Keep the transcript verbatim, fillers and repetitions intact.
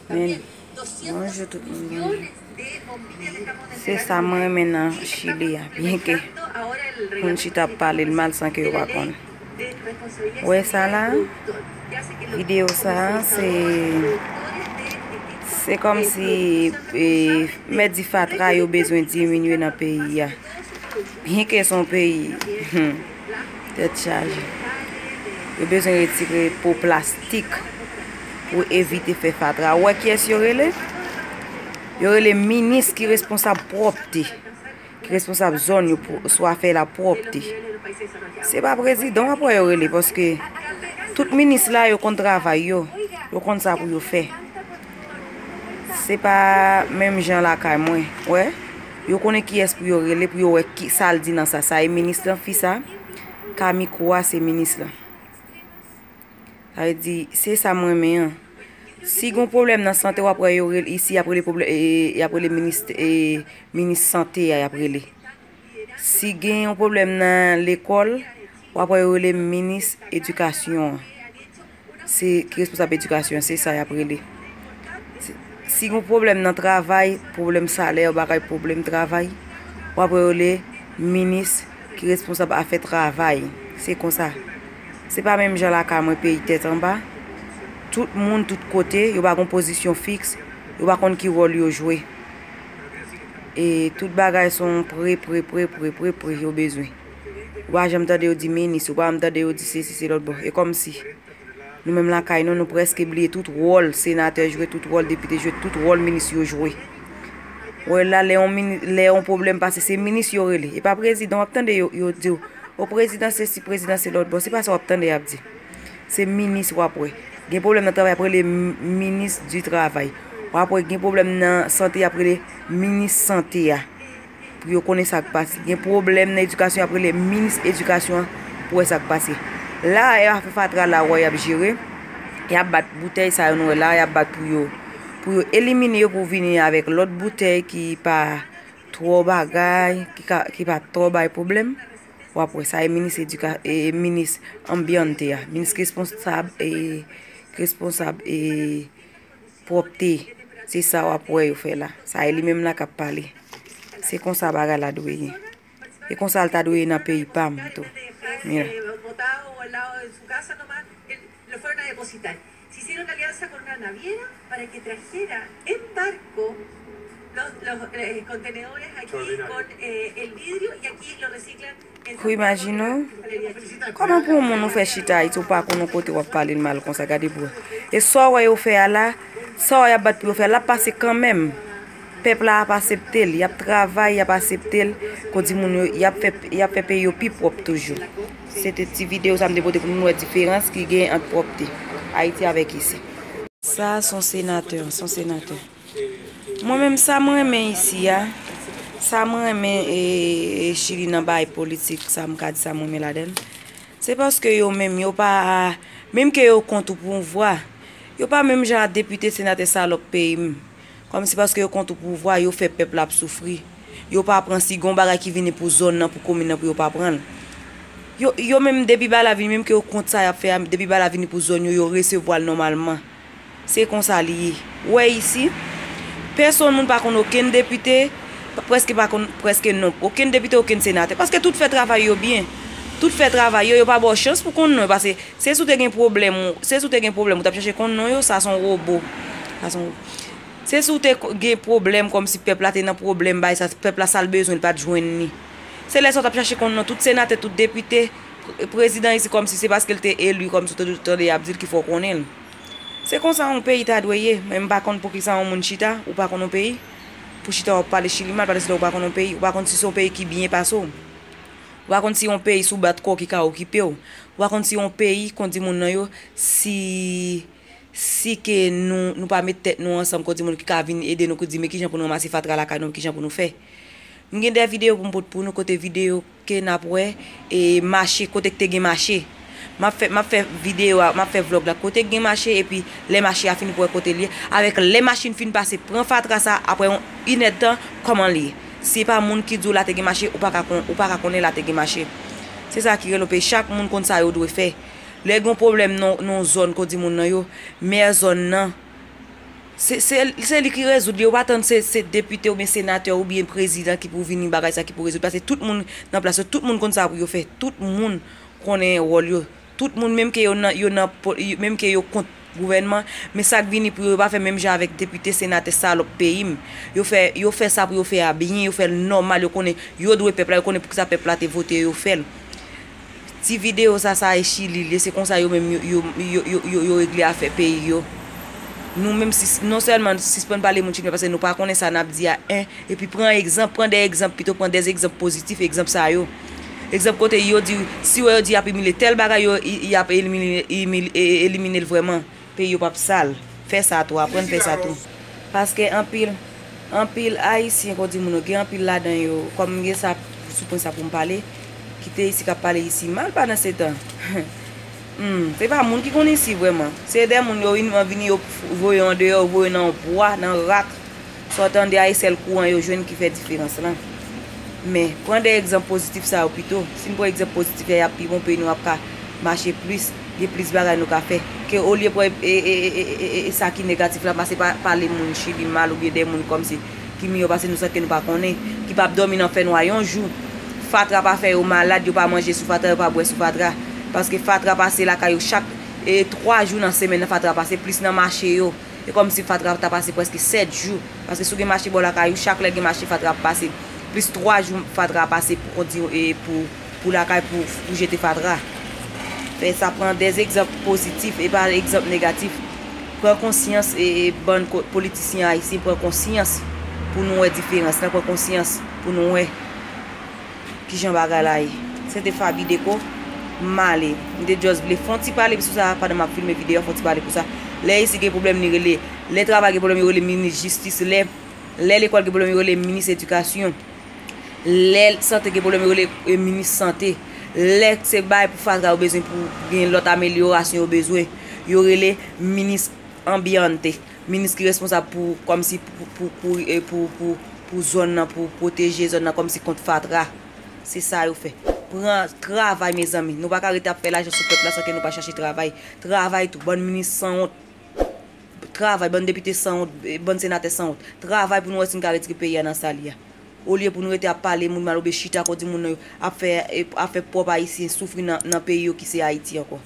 Men, bonjou tout moun, bonjou. Se sa mwen renmen nan Chili a, byenke moun chita ap pale l mal san ke yo pa konn. Wè sa la, videyo sa, se, se kòmsi, e, mèt di fatra yo bezwen diminye nan peyi a. Byenke se yon peyi, hmm, tèt chaje. Yo bezwen retire po plastik pou evite fè fatra. Ou wè kiyès yo rele? Yo rele minis ki responsab pwòpte, ki responsab zòn yo pou, sou afè lapwòpte. Se pa prezidan w ap wè yo rele, paske tout minis la, yo konn travay yo, yo konn sa pou yo fè. Se pa menm jan lakay mwen, wè. Yo konnen kiyès pou yo rele, pou yo wè ki, sa l di nan sa. Sa e minis lan, fi sa, Kamiko a, se minis lan. Sa vle di, se sa m renmen an. Si gon pwoblèm nan sante, w ap wè yo rele, isi, y ap rele pwoblè-, e, e, y ap rele minis, e, minis sante a, y ap rele. Si gen yon pwoblèm nan lekòl, w ap wè yo rele minis edikasyon an. Se ki responsab edikasyon, se sa y ap rele. Si, si gon pwoblèm nan travay, pwoblèm salè, bagay, pwoblèm travay, w ap wè yo rele minis ki responsab afè travay. Se konsa. Se pa menm jan lakay mwen, peyi tèt anba. Tout moun, tout kote, yo pa gon pozisyon fiks, yo pa konn ki wòl yo jwe. E tout bagay se yon pre, pre, pre, pre, pre, pre yo bezwen. Ou pa janm tande yo di minis, ou pa janm tande yo di sesi, se lòt bò. E kòmsi nou menm lakay nou, nou prèske bliye tout wòl senatè jwe, tout wòl depite jwe, tout wòl minis yo jwe. Wè la, lè yon mini-, lè yon pwoblèm pase, se minis yo rele. E pa prezidan, w ap tande yo, yo di w, o prezidan sesi, prezidan se lòt bò. Se pa sa w ap tande y ap di. Se minis w ap wè. Gen pwoblèm nan travay, y ap rele m-, minis di travay. W ap wè gen pwoblèm nan sante, y ap rele minis sante a. Pou yo konnen sa k pase. Gen pwoblèm nan edikasyon, y ap rele minis edikasyon an pou wè sa k pase. La, y ap fè fatra la, wè y ap jere. Y ap bat boutèy sa yo nou wè la, y ap bat pou yo, pou yo elimine yo, pou vini avèk lòt boutèy ki pa twò bagay, ki ka, ki pa twò bay pwoblèm. W ap wè sa e minis edika-, e minis anbyante a, minis responsab, e responsab, e pwòpte. Se sa w ap wè yo fè la. Sa e li menm la k ap pale. Se konsa bagay la dwe ye. E konsa l ta dwe ye nan peyi pa m tou. Mira. Lo fueron a depositar. Se hicieron una alianza con una naviera para que trajera en barco los, los, eh, contenedores aquí con, eh, el vidrio y aquí lo reciclan en San Pedro. Ou imajine w? Kòman pou yon moun ou fè chita Ayiti, ou pa konn yon kote w ap pale l mal konsa, gade pou wè. E sa w wè yo fè a la, sa w wè y ap bat pou yo fè a, l ap pase kanmenm. Pèp la ap asepte l, y ap travay, y ap asepte l. Kondimoun yo, y ap fè, y ap fè peyi yo pi pwòp toujou. Se te ti videyo sa m te pote pou nou wè diferans ki gen ant pwòpte Ayiti avèk isi. Sa, se yon senatè, se yon senatè. Mwen menm, sa m renmen isi a, sa m renmen, e, e, Chili nan bagay politik, sa m ka di, sa m renmen ladan l. Se paske yo menm, yo pa, menm ke yo kont ou pouvwa, yo pa menm jan a depite, senatè salòp peyi m. Kòmsi paske yo kont ou pouvwa, yo fè pèp la ap soufri. Yo pa pran, si gon bagay ki vini pou zòn nan, pou komin nan, pou yo pa pran l. Yo, yo menm, depi bagay la vini, menm ke yo kont sa y ap fè a, depi bagay la vini pou zòn yo, yo resevwa l nòmalman. Se konsa li ye. Ou wè isi, pèsonn moun pa konn okenn depite, prèske pa konn, prèske non, okenn depite, okenn senatè. Paske tout fè travay yo byen. Tout fè travay yo, yo pa ba w chans pou konn non yo. Paske se si w te gen pwoblèm, se si w te gen pwoblèm, ou t ap chache konn non yo, sa se yon wobo. Sa se yon, se si w te ko-, gen pwoblèm, kòmsi pèp la te nan pwoblèm, bay sa, pèp la sa l bezwen, li pa t jwenn li. Se lè sa w t ap chache konn non tout senatè, tout depite, pre-, prezidan isi, kòmsi se paske l te eli, kòmsi w te tande y ap di l ki fè w konnen l. Se konsa yon peyi ta dwe ye, men m pa konn poukisa yon moun chita, ou pa konn yon peyi, pou chita w ap pale Chili mal, paske lè ou pa konn yon peyi, ou pa konn si se yon peyi ki byen pase w. Ou pa konn si yon peyi sou bat kò ki ka okipe w. Ou pa konn si yon peyi, kondimoun nan yo, si, si ke nou, nou pa met tèt nou ansanm, kondimoun ki ka vin ede nou, ki di, men kijan pou nou ranmase fatra lakay nou, kijan pou nou fè. M gen de videyo pou m pote pou nou, kote videyo ke n ap wè, e mache, kote k te gen mache. M ap fè, m ap fè videyo a, m ap fè vlòg la, kote k gen mache, epi lè mache a fini pou wè kote l ye. Avèk lè machin fin pase, pran fatra sa, apre yon inèdtan, kòman l ye. Si pa moun ki di w la te gen mache, ou pa ka kon-, ou pa ka konnen la te gen mache. Se sa ki rele yon peyi, chak moun konn sa yo dwe fè. Lè gen yon pwoblèm nan, nan yon zòn, kondimoun nan yo, mè zòn nan, Se, se, se li ki rezoud li. Yo pa tann se, se depite oubyen senatè oubyen prezidan ki pou vini bagay sa ki pou rezoud. Paske tout moun nan plas yo, tout moun konn sa pou yo fè. Tout moun konnen wòl yo. Tout moun, menm ke yo nan, yo nan, menm ke yo kont gouvènman, men sa k vini pou yo, yo pa fè menm jan avèk depite, senatè salòp peyi m. Yo fè, yo fè sa pou yo fè a byen, yo fè l nòmal, yo konnen yo dwe pèp la, yo konnen poukisa pèp la te vote yo, yo fè l. Ti videyo sa, sa e Chili l ye, se konsa yo menm yo, yo, yo, yo, yo, yo regle afè peyi yo. Nou menm, si, non sèlman sispann pale moun Chili, paske nou pa konnen sa n ap di a, en, epi pran egzanp, pran de egzanp, pito pran de egzanp pozitif, egzanp sa yo. Egzanp kote yo di, si w wè yo di y ap imile tèl bagay, yo, y, y ap elimine, imil-, e, e, elimine l vrèman. Peyi yo p ap sal. Fè sa tou, aprann fè sa tou. Paske anpil, anpil Ayisyen, kon di moun yo, gen anpil ladan yo, kòm m gen sa, sou pwen sa pou m pale, ki te isi k ap pale isi mal pandan se tan. Hmm, se pa moun ki konn isi vrèman. Se de moun yo vin, vini, yo voye yo andeyò, yo voye nan yon bwa, nan rak. Sa w tande a, e sèl kouran yo jwenn ki fè diferans lan. Men, pran de egzanp pozitif sa yo pito. Si n pran egzanp pozitif la, y ap pi bon, peyi nou ap ka mache plis, gen plis bagay nou ka fè. Ke olye pran e, e, e, e, e, e, e sa ki negatif la, pase pa, pale moun Chili mal oubyen de moun kòmsi ki miyò pase nou san ke nou pa konnen, ki p ap dòmi nan fènwa yon jou. Fatra pa fè yo malad, yo pa manje sou fatra, yo pa bwè sou fatra. Paske fatra pase lakay yo chak, e, twa jou nan semèn nan fatra pase, plis nan mache yo. E kòmsi fatra ta pase prèske sèt jou. Paske si w gen mache bò lakay ou, chak lè gen mache fatra ap pase. Plis twa jou fatra ap pase pou kondi-, e pou, pou lakay, pou, pou jete fatra. Fè sa, pran de egzanp pozitif e pa egzanp negatif. Pran konsyans e, e bann ko-, politisyen ayisyen, pran konsyans pou nou wè diferans lan, pran konsyans pou nou wè kijan bagay la ye. Se te Faby Deco, m ale. M te just vle fè yon ti pale sou sa pandan m ap filme videyo a, fè yon ti pale pou sa. Lè isi gen pwoblèm, li rele. Lè travay gen pwoblèm, yo rele minis jistis. Lè, lè lekòl gen pwoblèm, yo rele minis edikasyon. Lè sante gen pwoblèm, yo rele, e, minis sante. Lè se bay pou fatra yo bezwen pou gen lòt amelyorasyon yo bezwen, yo rele minis ambiente. Minis ki responsab pou, kòmsi pou, pou, pou, e, pou, pou, pou zòn nan, pou pwoteje zòn nan, kòmsi kont fatra. Se sa yo fè. Pran travay, mezanmi. Nou pa ka rete ap fè lajan sou pèp la san ke nou pa chache travay. Travay tou, bann minis sanwont. Travay, bann depite sanwont, e, bann senatè sanwont. Travay pou nou wè si n ka retire peyi a nan sa li a. Olye pou nou rete ap pale moun mal oubyen chita kote moun nan yo ap fè, e, ap fè pwòp Ayisyen soufri nan, nan peyi yo ki se Ayiti ankò.